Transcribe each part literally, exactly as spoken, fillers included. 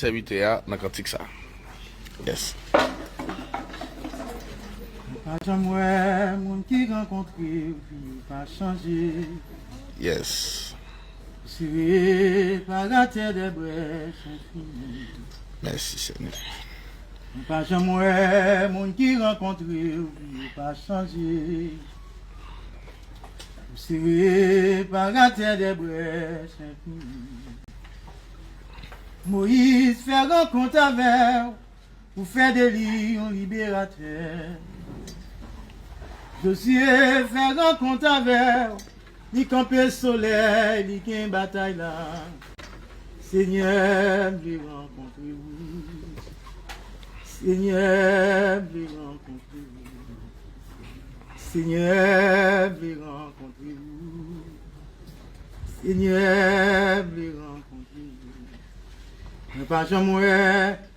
sèvitè a nan kantik sa. Yes. Mwen pa janm wè moun ki rankontre w, vi w pa chanje. Yes. Ou se reparatè dè brèch enfini. Mèsi, Senyè. Mwen pa janm wè moun ki rankontre w, vi w pa chanje. Ou se reparatè dè brèch enfini. Moyiz fè rankont avè w, ou fè de li yon liberatè. Jozye fè rankont avè w, li kanpe solèy, li gen batay la. Senyè, m vle rankontre ou. Senyè, m vle rankontre ou. Senyè, m vle rankontre ou. Senyè, m vle rankontre ou. Mwen pa janm wè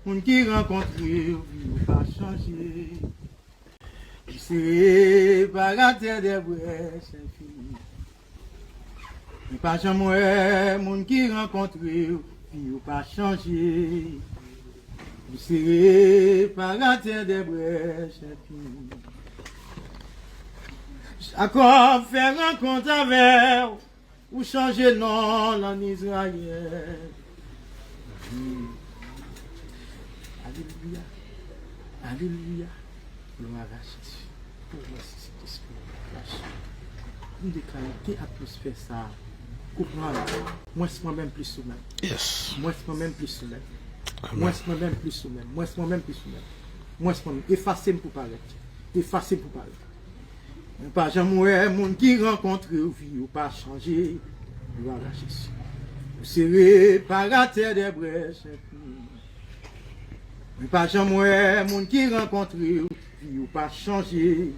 moun ki rankontre ou, vi w pa chanje. Ou se reparatè dè brèch enfini. Mwen pa janm wè moun ki rankontre ou, vi w pa chanje. Ou se reparatè dè brèch enfini. Jakòb fè rankont avè w, ou chanje non l ann Izrayèl. Alelouya. Alelouya. Glwa a Jezi. O, mèsi Sentespri. M deklare ke atmosfè sa a, koup mwen, mwens mwen menm plis ou menm. Yes. Mwens mwen menm plis ou menm. Amen. Mwens mwen menm plis ou menm. Mwens mwen menm plis ou menm. Mwens mwen menm. Efase m pou parèt. Efase m pou parèt. Mwen pa janm wè moun ki rankontre w, vi w pa chanje. Glwa a Jezi. Ou se reparatè dè brèch enfini. Mwen pa janm wè moun ki rankontre w, vi w pa chanje.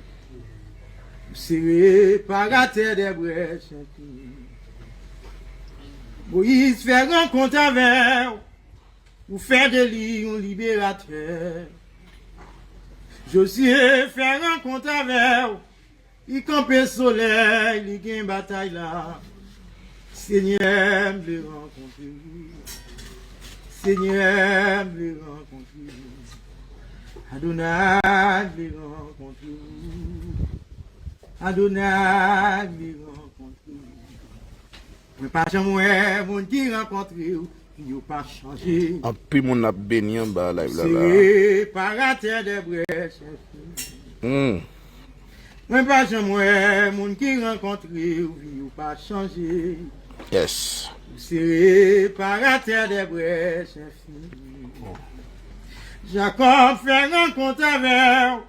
Ou se reparatè dè brèch enfini. Moyiz fè rankont avè w, ou fè de li yon liberatè. Jozye fè rankont avè w, li kanpe solèy, li gen batay la. Senyè, m vle rankontre ou. Senyè, m vle rankontre ou. Adonay, m vle rankontre ou. Adonay, m vle rankontre ou. Mwen pa janm wè moun ki rankontre ou, yo pa chanje. Anpil moun ap beni anba live la. Se La. Reparatè dè brèch enfini. Hmm. Mwen pa janm wè moun ki rankontre ou, yo pa chanje. Yes. Se Reparatè dè brèch enfini. Jakòb fè rankont avè w.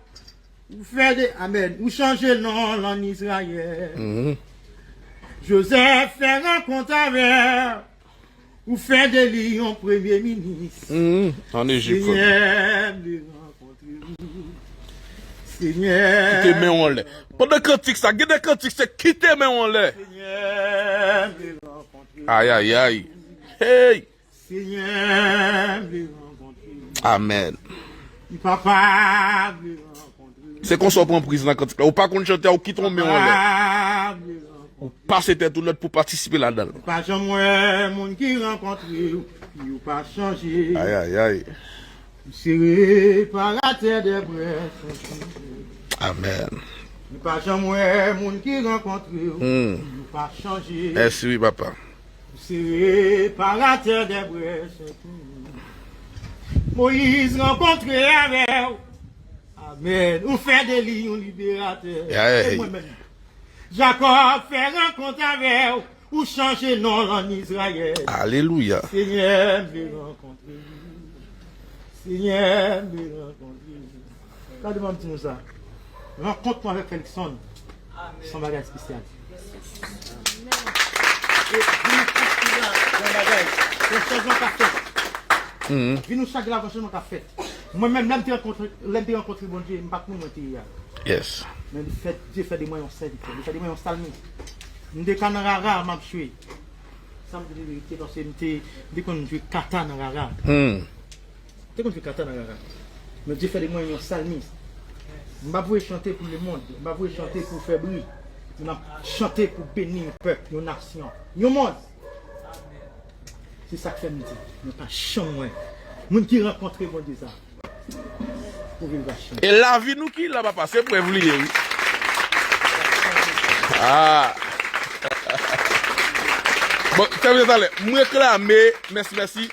Ou fè de, amèn. Ou chanje non l ann Izrayèl. Mhm. Jozèf fè rankont avè w. Ou fè de li yon premye minis. Mhm. An Ejip. Senyè, m vle rankontre ou. Senyè. Kite men w anlè. Pandan kantik sa, gen de kantik se kite men w anlè. Senyè, m vle rankontre ou. Ay, ay, ay. Hey! Senyè, m vle rankontre ou. Amen. Papa, m vle rankontre ou. Se konsa w pran priz nan kantik la. Ou pa konn chante, ou kite w men w anlè. Papa, m vle rankontre ou. Ou pase tèt ou lòt pou patisipe ladan l. Pa janm wè moun ki rankontre ou, yo pa chanje. Ay, ay, ay. Se Reparatè dè brèch enfini. Amen. Mwen pa janm wè moun ki rankontre ou, Hmm. yo pa chanje. Mèsi wi papa. Se Reparatè dè brèch enfini. Moyiz rankontre avè w. Amèn. Ou fè de li yon liberatè. Yeah. E mwen menm. Jakòb fè rankont avè w. Ou chanje non l ann Izrayèl. Alelouya. Senyè, m vle rankontre ou. Senyè, m vle rankontre ou. Gade m ap di nou sa. Rankont mwen avèk Felikson se yon bagay espesyal. E vin nou konstwi la yon bagay. Yon chanjman ka fèt. Mhm. Vin nou chak la, yon chanjman ka fèt. Mwen menm, lè m te rankontre, lè m te rankontre Bondye, m pa t moun mwen te ye a. Yes. Men li fè, Dye fè de mwen yon sèvitè. Li fè de mwen yon salmis. M te ka nan rara, m ap jwe. Sa m di verite, paske m te, m te konn jwe kata nan rara. Hmm. M te konn jwe kata nan rara. Men Dye fè de mwen yon salmis. M pa voye chante pou lemonn. M pa voye chante pou fè bri. Men m ap chante pou beni yon pèp, yon nasyon, yon mond. Se sa k fè m di, mwen pa janm wè Moun ki rankontre Bondye sa, pou vi l va chanje. E lavi nou ki la, papa, se prèv li ye, wi. Ah. Bon, tèm talè, m reklame, mèsi, mèsi.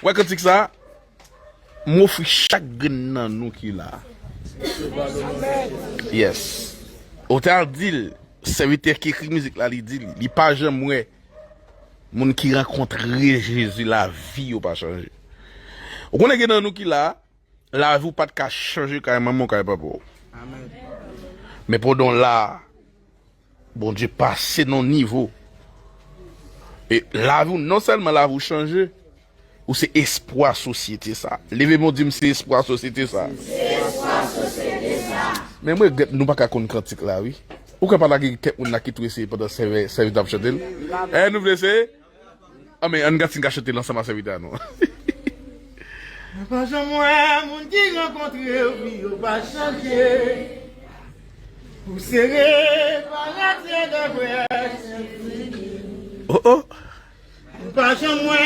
Wè kantik sa, m ofri chak grenn nan nou ki la. Yes. Otè a di l, sèvitè ki ekri mizik la, li di li, li pa janm wè moun ki rankontre Jezi, lavi yo pa chanje. Ou konnen gen nan nou ki la, lavi w pa t ka chanje kay manman w, kay papa w. Men pandan w la, Bondye pase nan yon nivo. E lavi w, non sèlman lavi w chanje, ou se espwa sosyete sa. Leve men w, di m, se espwa sosyete sa. Men m regrèt nou pa ka konn kantik la, wi. Ou ka pa lage kèk moun la ki tou eseye pandan sèvè, sèvitè ap chante l. Eh, nou vle eseye? Anben, ann gad si n ka chante l ansanm ak sèvitè a nou. Mwen pa janm wè moun ki rankontre w, vi yo pa chanje. Ou se reparatè de brèch enfini. Oh, oh. Mwen pa janm wè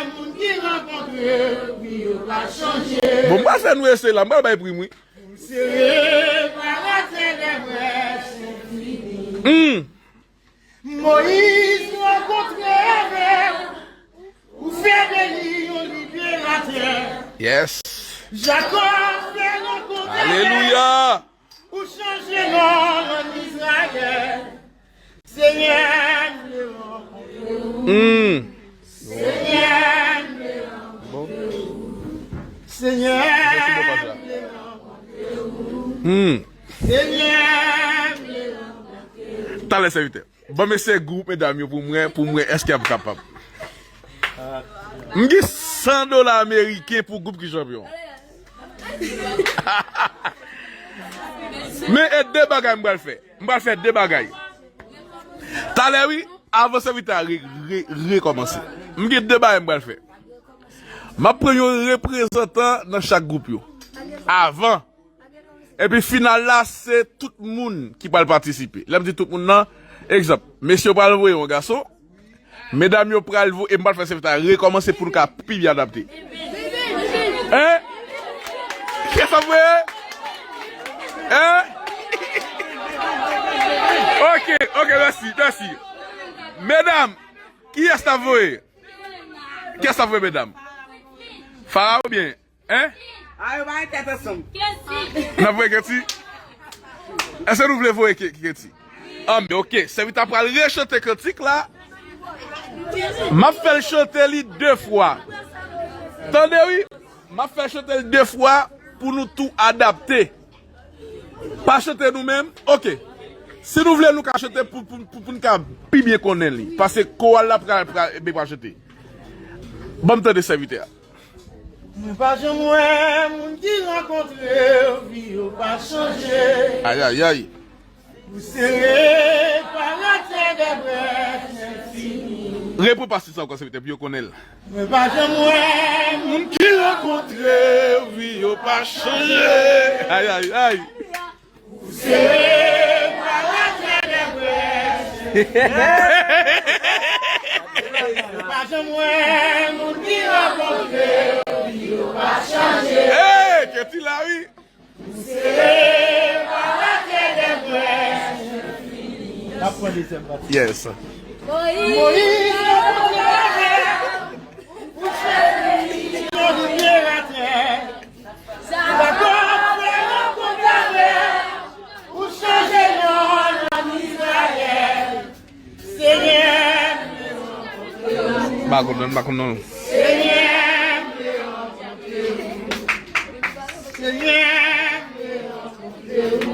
moun ki rankontre w, vi yo pa chanje. Bon, m pral fè nou eseye la, m pral bay pri m, wi. Ou se reparatè de brèch enfini. Hmm. Moyiz rankontre avè w, ou fè de li yon liberatè. Yes. Jakòb fè rankont avè w, ou chanje non l an Izrayèl. Senyè, m vle rankontre w. Hmm. Senyè, m vle rankontre w. Senyè, m vle rankontre w. Hmm. Senyè, m vle rankontre w. Talè sèvitè. Ban m eseye gwoup medam yo pou m wè, pou m wè èske y ap kapab. M gen san dola ameriken pou gwoup ki chanpyon. Men e de bagay m pral fè. M pral fè de bagay. Talè wi, avan sèvitè a re, re, rekòmanse. M gen de bagay m pral fè. M ap pran yon reprezantan nan chak gwoup yo. Avan. Epi final la, se tout moun ki pral patisipe. Lè m di tout moun nan, egzanp, mesye yo pral voye yon gason, medam yo pral voye, e m pral fè sèvitè a rekòmanse pou nou ka pi byen adapte. Hein? Kiyès ap voye? Hein? Ok, ok, mèsi, mèsi. Medam, kiyès ap voye? Kiyès ap voye, medam? Farah oubyen? Hein? A, yo pa gen tèt ansanm. N ap voye Keti? Èske nou vle voye Ke-, Keti? Anben, ok. Sèvitè a pral rechante kantik la. M ap fè l chante li de fwa. Tande, wi. M ap fè l chante l de fwa pou nou tou adapte. Pa chante nou menm? Ok. Si nou vle, nou ka chante pou, pou, pou, pou n ka pi byen konnen li. Paske koral la pral, pral, ebyen, pral chante. Ban m tande sèvitè a. Mwen pa janm wè moun ki rankontre w, vi yo pa chanje. Ay, ay, ay. Ou se reparatè de brèch enfini. Repran pati sa ankò, sèvitè, pou yo konnen l. Mwen pa janm wè moun ki rankontre w, vi yo pa chanje. Ay, ay, ay. Ou se reparatè de brèch. Ou pa janm wè moun ki rankontre w, vi yo pa chanje. Hey, Keti la, wi. Ou se reparatè de brèch. N ap pran dezyèm pati. Yes. Moyiz rankontre avè w, ou fè li yon liberatè. Jakòb fè rankont avè w, ou chanje non l an Izrayèl. Senyè, m vle rankontre w. M pa konn non, m pa konn non. Senyè, m vle rankontre w. Senyè, m vle rankontre w.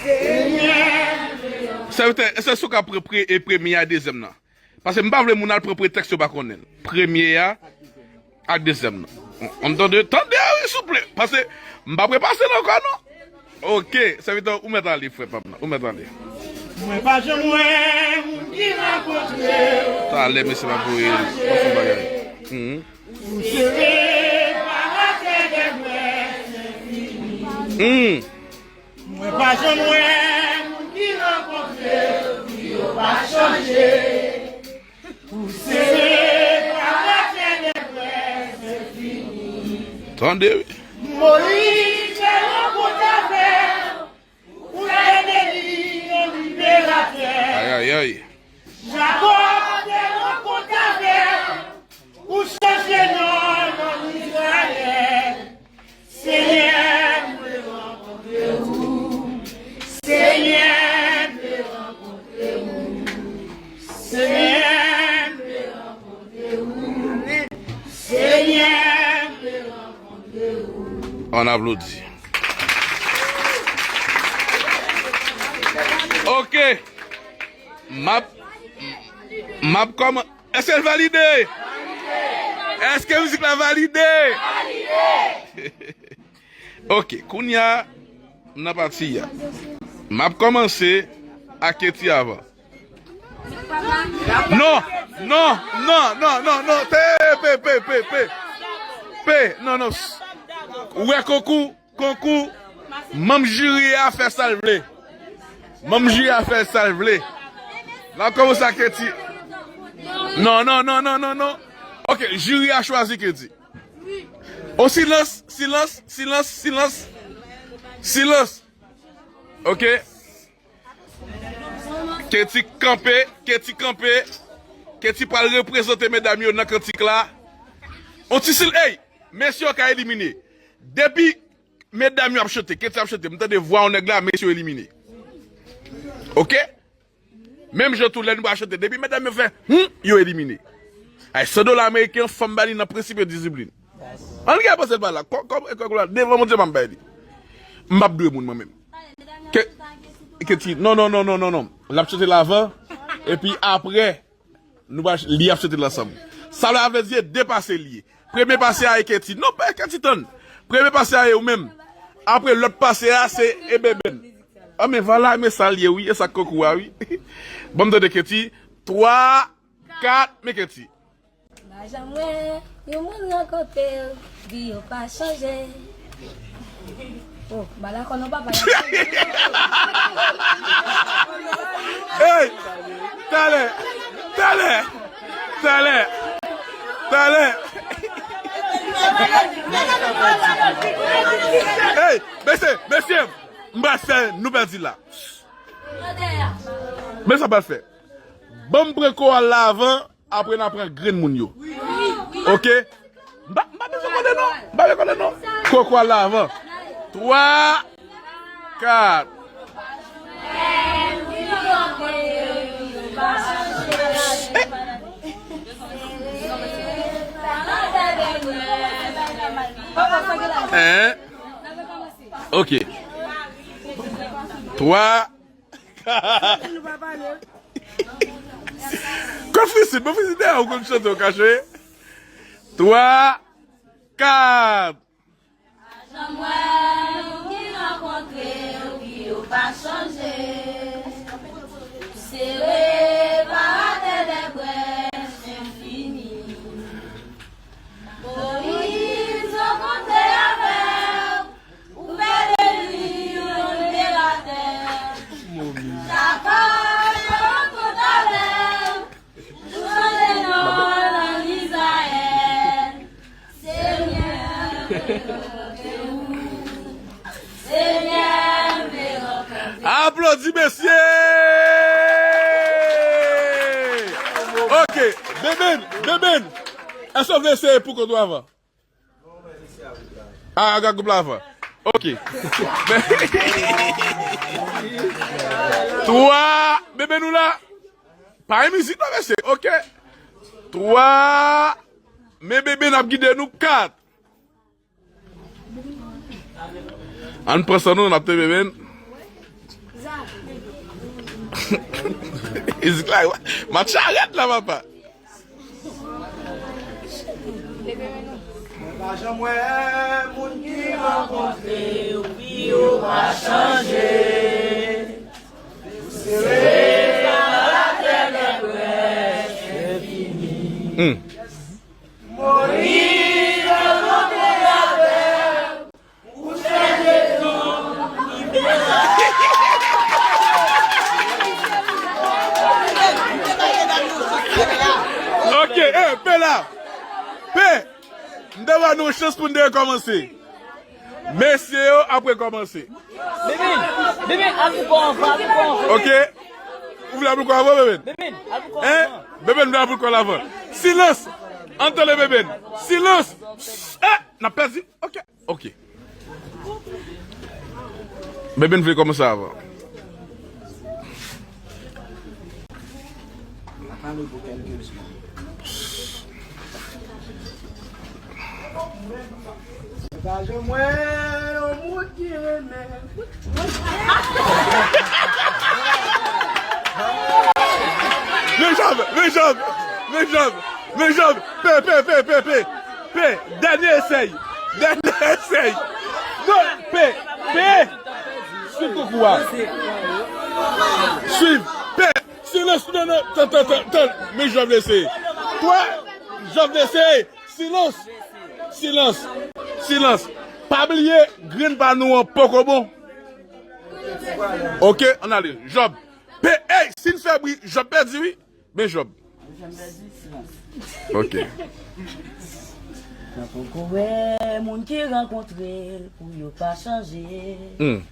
Senyè, m vle rankontre w. Sèvitè, èske w ka pre-, pre-, e premye a, dezyèm nan? Paske m pa vle moun al pran pretèks yo pa konnen l. Premye a ak dezyèm nan. Ou, ou tande? Tande, wi, souple. Paske m pa prepase l ankò, non. Ok, sèvitè, ou mèt ale, frè pa m nan. Ou mèt ale. Mwen pa janm wè moun ki rankontre w. Talè, mesye, m ap voye l. Ou se reparatè de brèch enfini. Hmm. Mwen pa janm wè moun ki rankontre w, vi yo pa chanje. Ou se reparatè de brèch enfini. Tande, wi. Moyiz te rankontre avè l pou l ede li yon liberatè. Ayayay. Jakòb te rankontre avè l pou chanje non l an Izrayèl. Senyè, m vle rankontre ou. Senyè, m vle rankontre ou. Senyè, m vle rankontre ou. Senyè, m vle rankontre ou. On aplodi. Ok. M ap, m ap kòman-, èske l valide? Èske mizik la valide? Ok, kounye a, m nan pati a. M ap kòmanse ak Keti avan. Non, non, non, non, non, non. Pe, pe, pe, pe, pe. Pe, non, non. Ou wè konkou, konkou. Manm jiri a fè sa l vle. Manm jiri a fè sa l vle. N ap kòmanse ak Keti. Non, non, non, non, non, non. Ok, jiri a chwazi Keti. O silans, silans, silans, silans. Silans. Ok. Keti kanpe, Keti kanpe. Keti pral reprezante medam yo nan kantik la. On ti sil, ey, mesye yo ka elimine. Depi medam yo ap chante, Keti ap chante, m tande vwa yon nèg la, mesye yo elimine. Ok? Menm jan tou lè nou pral chante, depi medam yo fè, hmm, yo elimine. Ay, san dola ameriken, fanm ba li nan prensip e disiplin. Ann gen panse l pa la. Kò, kò, kò, kò la, devan Bondye, m ap bay li. M p ap dwe moun, mwen menm. Ke, Keti, non, non, non, non, non, non. L ap chante l avan, epi apre, nou pa, li ap chante l ansanm. Sa la vle di, de pase li ye. Premye pase a e Keti. Non, pa Keti tann. Premye pase a e ou menm. Apre lòt pase a, se e Beben. An, men vwala, men sa l ye, wi. E sa k konkou a, wi. Ban m tande Keti. Twa, kat, men Keti. M pa janm wè yon moun rankontre, vi yo pa chanje. Oh, m pa dakò non, papa. Hey! Talè! Talè! Talè! Talè! Hey! Mesye, mesye! M pral fè nou pèdi la. Men sa m pral fè. Ban m pran koral la avan. Apre n a pran grenn moun yo. Ok? M pa, m pa bezwen konnen non. M pa bezwen konnen non. Koko al la avan. Twa, kat. Hein? Ok. Twa, kat. Konn fisid, bon fisid dèyè ou konn chante ou kache. Twa, kat. Pa janm wè moun ki rankontre yo ki yo pa chanje. Sere pa atè dè brèch enfini. Moyiz rankontre avè w. Ou fè de li yon liberatè. Dakò, yo rankontre avè w. Ou chanje non nan Izrayèl. Senyè, Senyè, aplodi mesye! Ok, Beben, Beben, èske w vle eseye pou kont ou avan? Ah, gad gwoup la avan. Ok. Twa, Beben nou la? Pa gen mizik non, mesye. Ok. Twa, men Beben ap gide nou. Kat. Ann pran san nou, n ap te Beben. Mizik la, match la rèd la, papa. Mwen pa janm wè moun ki rankontre yo, vi yo pa chanje. Sere pa atè dè brèch enfini. Hmm. Moyiz rankontre avè w. Ok, eh, pe la. Pe. M Dè ba nou chans pou n te rekòmanse. Mesye yo ap rekòmanse. Beben, Beben, al pou kò anvan, al pou kò anvan. Ok. Ou vle al pou kò anvan, Beben? Beben, al pou kò anvan. Hein? Beben vle al pou kò l avan. Silans. Ann tande Beben. Silans. Eh, n ap pèdi. Ok. Ok. Beben vle kòmanse avan. Pa janm wè yon moun ki renmen. Men jòb, men jòb, men jòb, men jòb. Pe, pe, pe, pe, pe. Pe, dènye esèy. Dènye esèy. Non, pe, pe. Swiv konkou a. Swiv. Pe. Silans, non, non. Tan, tan, tan, tan. Men jòb lese. Twa. Jòb lese. Silans. Silans. Silans. Pa bliye, grenn pa nou an poko bon. Ok, ann ale. Jòb. Pe, ey, si n fè bri, Jòb pèdi, wi. Men Jòb. Ok. Nan poko wè moun ki rankontre l pou yo pa chanje. Hmm.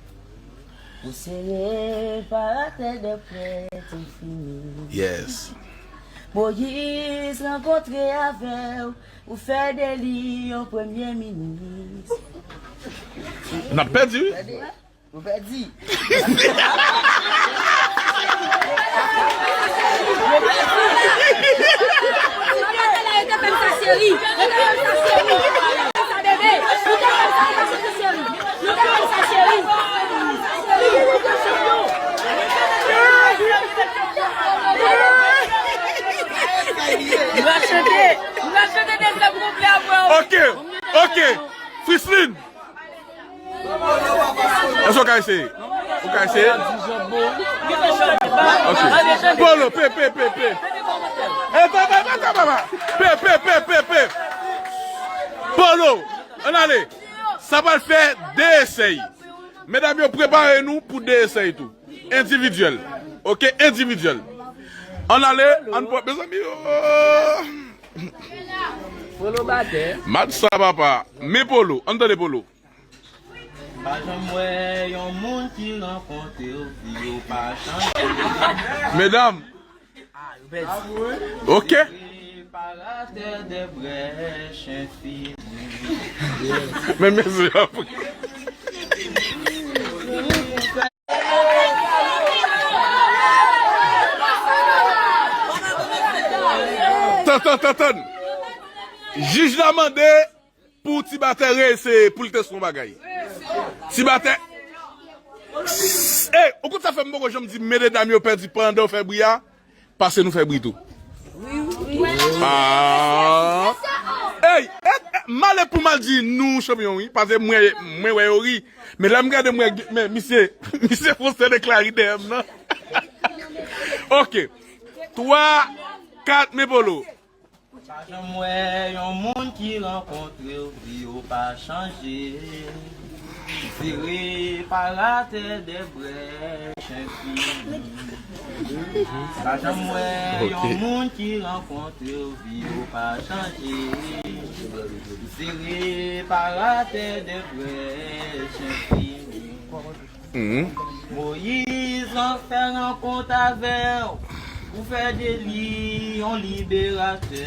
Ou se reparatè de prèt infini. Yes. Moyiz rankontre avè w, ou fè de li yon premye minis. N ap pèdi, wi. Ou pèdi. Nou va chante, nou va chante dezyèm kouplè a, bro. Ok, ok. Frislin. Èske w ka eseye? Ou ka eseye? Ok. Polo, pe, pe, pe, pe. E, pa, pa, pa, pa, pa, pa. Pe, pe, pe, pe, pe. Polo, ann ale. Sa pral fè de esèy. Medam yo, prepare nou pou de esèy tou. Endividyèl. Ok, endividyèl. Ann ale, ann pran, mezanmi, oh. Polo batè. Match sa, papa. Men Polo, ann tande Polo. Pa janm wè yon moun ki rankontre w, vi yo pa chanje. Medam. Ah, yo pèdi. Ok. Reparatè de brèch enfini. Men mesye ap. Tan, tan, tan, tan. Jij la mande pou ti batè reeseye pou l teste yon bagay. Ti batè. Ey, ou konn sa fè m poko janm di medam yo pèdi pandan w fè bri a? Pase nou fè bri tou. Ah. Ey, e, e, m ale pou m al di nou chanpyon, wi. Paske mwen, mwen wè yo ri. Men lè m gade, mwen, men misye, misye fè yon sèl eklari dèyè m nan. Ok. Twa, kat, men Polo. Pa janm wè yon moun ki rankontre w, vi yo pa chanje. Se reparatè de brèch enfini. Pa janm wè yon moun ki rankontre w, vi yo pa chanje. Se reparatè de brèch enfini. Mhm. Moyiz fè rankont avè w, ou fè de li yon liberatè.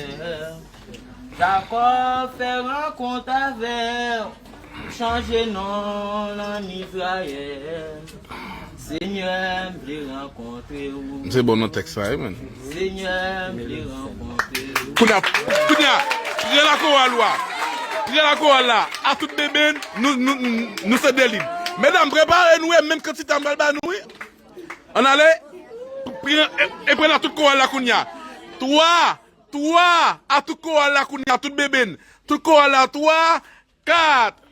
Jakòb fè rankont avè w, ou chanje non l ann Izrayèl. Senyè, m vle rankontre w. Se bon nan tèks sa, wi, men. Senyè, m vle rankontre w. Kounye a, kounye a, pran lakoral ou a. Pran lakoral la. A tout bebe, nou, nou, nou, nou se de lib. Medam, prepare nou, e menm kantite a m pral ba nou, wi. Ann ale. Pran, e, e pran a tout koral la kounye a. Twa, twa, a tout koral la kounye a, tout bebe. Tout koral la, twa, kat.